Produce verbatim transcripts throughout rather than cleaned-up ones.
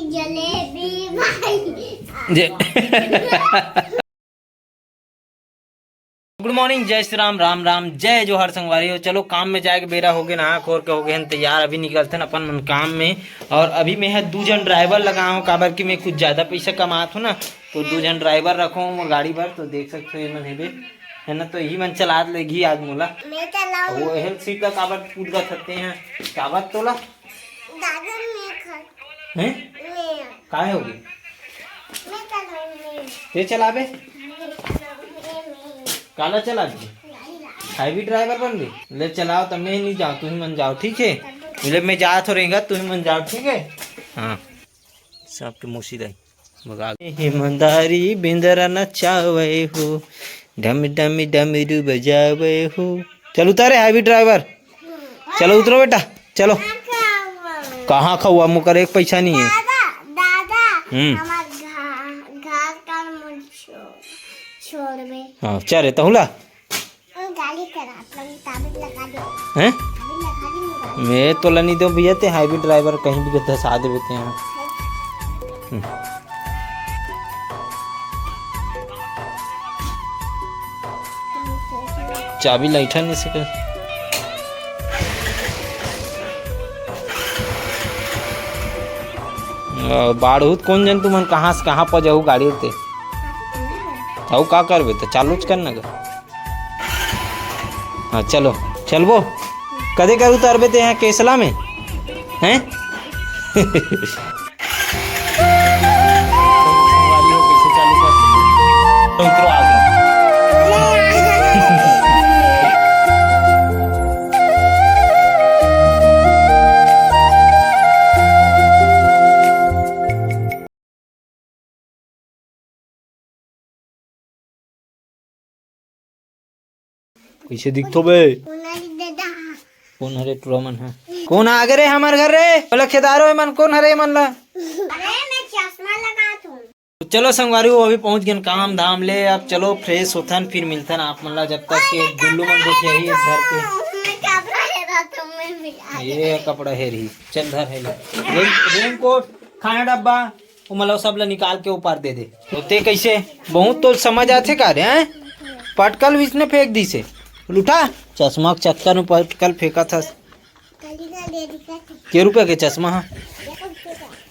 जलेबी भाई। जय गुड मॉर्निंग, जय श्री राम, राम राम, जय जोहार संगवारी हो। चलो, काम में जाए के बेरा हो गए, नहा खोर के हो गए हैं तैयार। अभी निकलते हैं अपन मन काम में। और अभी मैं है दू झन ड्राइवर लगा हूँ, काबर कि मैं कुछ ज़्यादा पैसा कमात हूँ ना, तो दू झन ड्राइवर रखो हूँ गाड़ी बर। तो देख सकते हो, ये मन हेबे, है ना, तो यही मन चला लेगी आज मोला। मैं चलाऊँ। वो हेल्प सीट का काबर कूद का थकते हैं, काबर तोला? दादा, मैं खा- हैं? मैं। काहे होगे? मैं चलाऊँ, मैं। ते चलाबे? मैं चलाऊँ, मैं, मैं। काला चलाबे? गाड़ी ला। हाईवे ड्राइवर बन गए? ले चलाओ, तब मैं नहीं जाओ, तुम ही मन जाओ, ठीक है? मतलब मैं जा तो रहेगा, तुम ही मन जाओ, ठीक है? हाँ, सबके मौसी दाई। भगा। ईमानदारी बिंदरा नचावे हो, डम डम डमरू बजावे हो। चल उतारे हाईवे ड्राइवर, चलो उतरो बेटा, चलो। कहाँ खाऊआ? मुकर एक पैसा नहीं है। दादा, दादा, हम्म। हमार घर, घर का मुझे छो-, छोड़ दे। हाँ, चल रे तहुला। गाड़ी चलात हूँ, ताबीज लगा दे। हैं? ताबीज लगा दे, मैं गाड़ी। मैं तोला नहीं दो भैया, ते हाईवे ड्राइवर कहीं भी धसा देवे ते हैं। हम्म। चाबी लैठा नहीं सके। बाढ़ हुत कौन जन तुमन कहाँ से कहाँ पर जाऊ गाड़ी ते? अउ का करबे तो चालू च करना गा। हाँ, चलो, चलबो। कदे कर उतरबे ते यहाँ केसला में? हैं? उतरो आगे। कइसे दिखथो बे? कौन हरे टुरा मन ह? कौन आ गे रे हमर घर रे? ओला खेदारो मन कौन हरे मन ला? अरे, मैं चश्मा लगात हूँ। तो चलो संगवारी हो, अभी पहुंच गए काम धाम ले। अब चलो फ्रेश होथन, फिर मिलथन आप मन ला, जब तक के गुल्लू मन गोठियाही घर के। मैं कपड़ा हेरा तो मैं भी आ ये कपड़ा हेरही, चल धर है ले। रेन, रेनकोट, खाना डब्बा, वो मतलब सब ला निकाल के ऊपर दे दे। तो ते कैसे बहुत तो समझ आथे का रे, हैं? पटकल विसने फेंक दी से। उठा, चश्मा के चक्कर में पटकल फेंकत हस। के रुपया के चश्मा हा?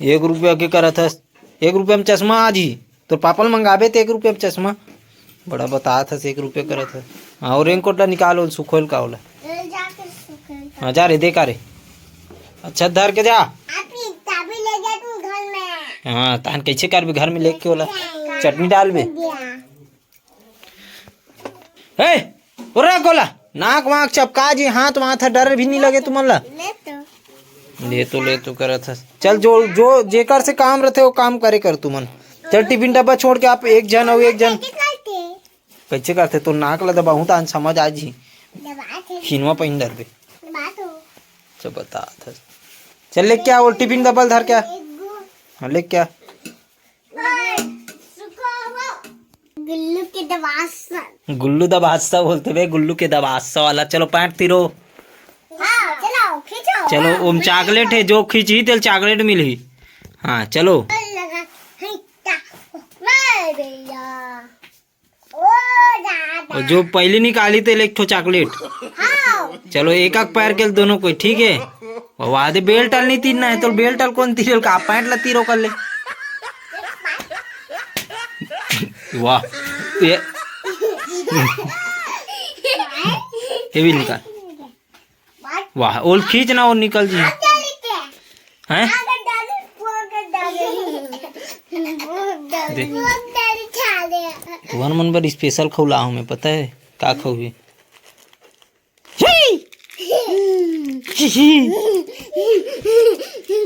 एक रुपया के करत हस। एक रुपया में चश्मा आ जी। तोर पापा ल मंगाबे ते एक रुपया में चश्मा। बड़ा बतात हस, एक रुपया करत हस। हाँ, और रेनकोट ला निकाल, ओल सुखोल का ओला। हाँ, जा रे, दे का रे। अच्छा, धर के जा। हाँ, तहन कैसे करबे घर में लेके ओला? चटनी डालबे। हे, ओरा कोला, नाक वाक चपका जी, हाथ वाथ ह, डर भी नहीं लगे तुमन ला। ले तो। ले तो, ले तो करत हस। चल, जो, जो, जेकर से काम रहते, वो काम करे कर तुमन। चल, टिफिन डब्बा छोड़ के आप एक जन हो, एक जन। कैसे करते? तो नाक ला दबाहूं, तान समझ आ जी। दबा के। खिनवा पहिन डरबे। दबा तो। चल, बता था। चल, ले क्या, वो टिफिन डब्बा धर क्या? एक गो। हाँ, ले क्या? गुल्लू के दबासा। गुल्लू दबासा बोलते बे, गुल्लू के दबासा वाला। चलो पैंट तीरो। हाँ, चलो, खींचो। चलो, ओम चॉकलेट है, जो खींची तेल चॉकलेट मिलही। हाँ, चलो। लगा, हिट्टा। वाह भैया। ओ दादा। और जो पहली निकाली तेल एक ठो चॉकलेट। हाँ। चलो, एक एक पैर के दोनों कोई, ठीक है? वाह, दे बेल्ट अल नहीं तीरना है, तो बेल्ट अल कौन तीरेल का? पैंट ला तीरो कर ले। वाह, ये, ये भी निकाल। वाह, ओल खींच ना, वो निकल जी। हैं? दे। तुहर मन बर स्पेशल खौला हूँ मैं, पता है का खौही?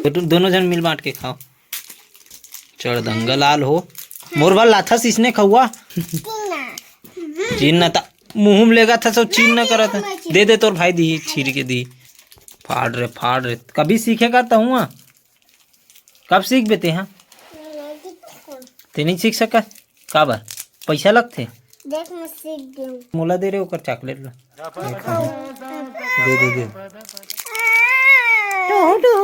बेटू, दोनों जन मिल बांट के खाओ। चढ़ दंगा लाल हो। मोर बर लाथस इसने खौआ। चीन ना ता मुंह में लेगा था, सब चीन ना करा था। दे दे, तोर भाई दी, छीर के दी। फाड़ रे, फाड़ रे। कभी सीखेगा तो हुआ? कब सीख बेते हाँ? ते नहीं सीख सका? काबर? पैसा लगथे? देख, मैं सीख गई हूँ। मोला दे रे ओकर चॉकलेट ला। दे, दे, दे। टू, टू।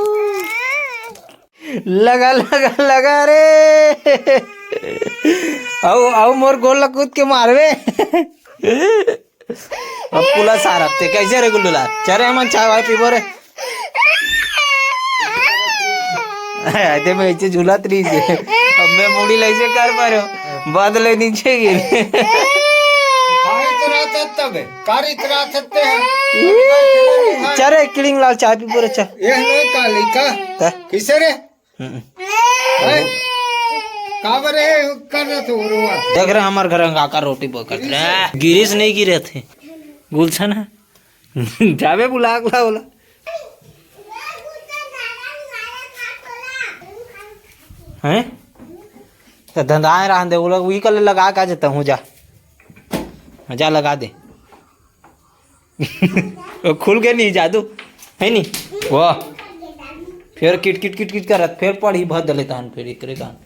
लगा, लगा, लगा रे। अउ, अउ मोर गोड़ ल कूद के मारबे। अब पुला सारा ते कैसे रे गुल्लू लाल? चल रे, हमन चाय वाय पीबो रे। आते मैं ऐसे झूलत रही से। अब मैं मुड़ी ले ऐसे कर पा रहे हूँ। बादल नीचे गिरे। काहे इतरात हस तबे? कारी इतरात हस ते हैं। चल रे, किलिंग लाल, चाय पीबो रे, चल। ये नहीं काली का? त? किसे रे? हम्म। हैं? का बरे कर रहे थे वो रोआ? देख रहे, हमार घर अंगाकर रोटी बोकत रहे। गिरिस नहीं गिरे थे। गुलशन है। जाबे बुला के ला बोला। हैं? त धंधाए रहन दे, वो लोग वही कल लगा के आ जाता हूँ, जा। हाँ, जा लगा दे। वो खुल के नहीं जादू, है नी? वाह। फिर किट किट किट किट करत, फिर पढ़ी भर दले तहन, फिर एकरे कान।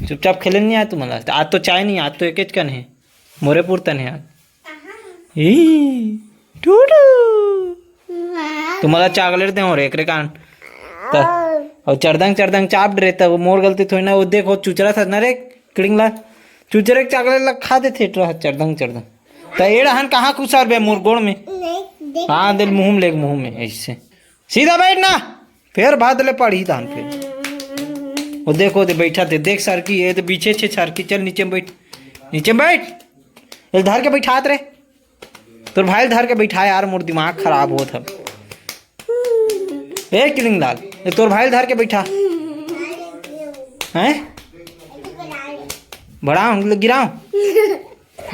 चुपचाप खेले नहीं आए तुम्हारा। आज तो चाय नहीं, आज तो एकेच कन है। मोरे पुरतन है आज। ई, टूटू। तुम्हारा चॉकलेट दे हो रे, एकरे कान। त, और चरदंग चरदंग चाप डरे, तब मोर गलती थोड़ी ना, वो देखो चुचरा था ना रे, किड़िंगला। चुचरे के चॉकलेट ला खा देथे, रह चरदंग चरदंग। त एड़ा हन कहाँ कुसर बे मोर गोड़ में? नहीं, देख। हाँ, दिल मुँह में लेग, मुँह में ऐसे। सीधा बैठ ना, फिर भात ले पड़ी तान फिर। वो देखो, दे बैठा थे, देख सरकी, ये तो पीछे छे सरकी, चल नीचे में बैठ, नीचे में बैठ। ये धर के बैठात रे, तोर भाई धर के बैठा यार, मोर दिमाग खराब होत है। ए किलिंग लाल, ये तोर भाई धर के बैठा। हैं? बढ़ाओ, गिराओ।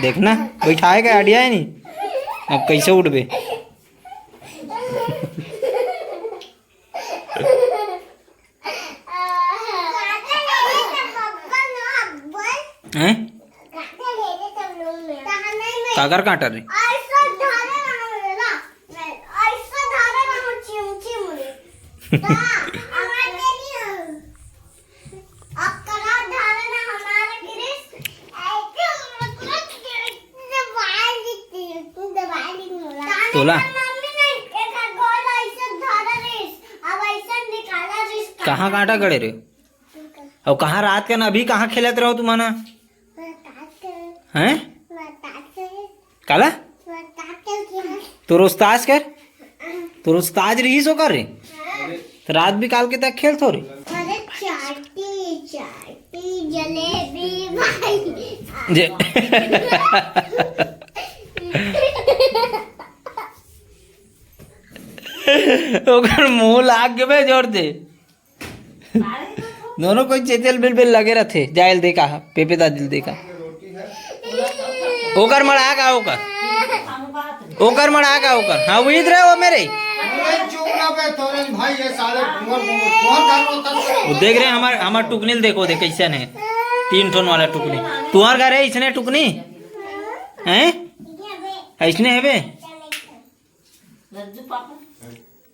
देखना, बैठाए का आइडिया है नहीं। अब कैसे उठबे? हैं? काकर कांटा रे? तोला? कहाँ कांटा गड़े रे? अउ कहाँ रात के ना अभी कहाँ खेलत रहो तुमन ह? हैं? काला? तोर उस्ताज कर? तोर उस्ताज रहीस ओकर रे? त रात बिकाल के तक खेलथो रे? अरे चाटी, चाटी, जलेबी, भाई। जे ओकर मुंह लाग गेबे जोर दे। दोनों कोई चेचल बिल बिल लगे रथे। जायल देखा, पेपे दादिल देखा। ओकर मड़ा का ओकर? ओकर मड़ा का ओकर? हाँ, वो इधर है वो मेरे। अरे चुप ना बे, तोरे भाई ये साले घूमर घूमर। कौन घर में उतर? वो देख रहे हैं हमार, हमार टुकनिल देखो, देख कैसन है। तीन ठोन वाला टुकनी। तुम्हार घर है इसने टुकनी? हैं? ऐसने है बे? रज्जू पापा,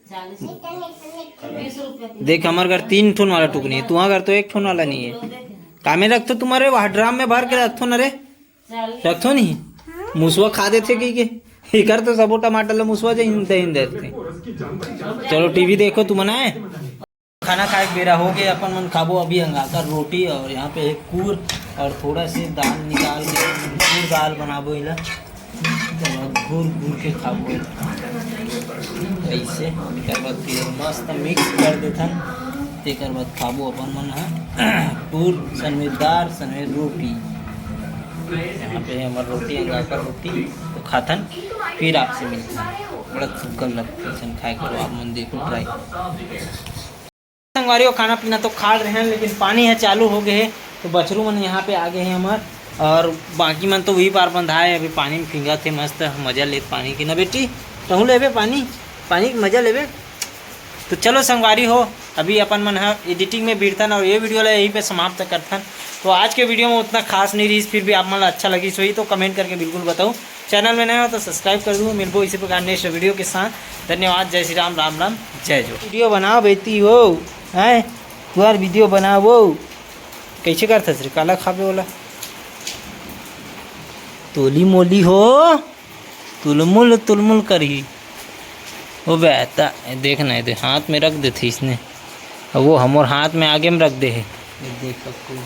चालीस रुपया। बीस रुपया। देख, हमार घर तीन ठोन वाला टुकनी है, तुम्हार घर तो एक ठोन वाला नहीं है। कामे रखथो तुम्हारे, वहाँ ड्राम में भर के रखथो ना रे, रखथो नहीं। मुसवा खा देथे कही के, इकर तो सबो टमाटर ला मुसवा जइन तइन देथे। चलो टीवी देखो तुमन आए। खाना खाए के बेरा हो गए, अपन मन खाबो अभी अंगाकर रोटी और यहाँ पे एक कूर और थोड़ा से दाल निकाल के कूर दाल बनाबो एला। तेकर बाद घूर घूर के खाबो एला। ऐसे तेकर बाद फिर मस्त मिक्स कर देथन, तेकर बाद खाबो अपन मन ह कूर सनवे दाल सनवे रोटी। यहाँ पे है हमार रोटी, अंगाकर रोटी तो खाथन, फिर आपसे मिलथन। बड़ा सुग्घर लगथे अइसन खाए के, तो आप मन देखो ट्राई। संगवारी हो, खाना पीना तो खा रहे हैं, लेकिन पानी है चालू हो गए है, तो बछरू मन यहाँ पे आ गए हैं हमार। और बाकी मन तो वही पार बंधा है, अभी पानी में फिंगा थे, मस्त मजा लेत पानी की ना बेटी। तहूँ लेबे पानी, पानी के मजा लेबे। तो चलो संगवारी हो, अभी अपन मन ह एडिटिंग में भिड़थन और ये वीडियो ला यहीं पे समाप्त करथन। तो आज के वीडियो में उतना खास नहीं रहीस, फिर भी आप मन ला अच्छा लगिस होही तो कमेंट करके बिल्कुल बताओ। चैनल में नए हो तो सब्सक्राइब कर दो। मिलबो इसी प्रकार नेक्स्ट वीडियो के साथ। धन्यवाद, जय श्री राम, राम राम, जय जोहार। वीडियो बनाओ बेटी हो, हैं? तुहार वीडियो बनाओ। कैसे करथस रे? काला खाबे ओला? तोली मोली हो, तुलमुल तुलमुल करही। ओ बेटा, देख ना, दे हाथ में रख देथे इसने। अब वो हमर हाथ में आगे में रख दे हे। ये देख सकते हो।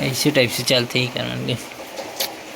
ऐसे टाइप से चलते ही करन के।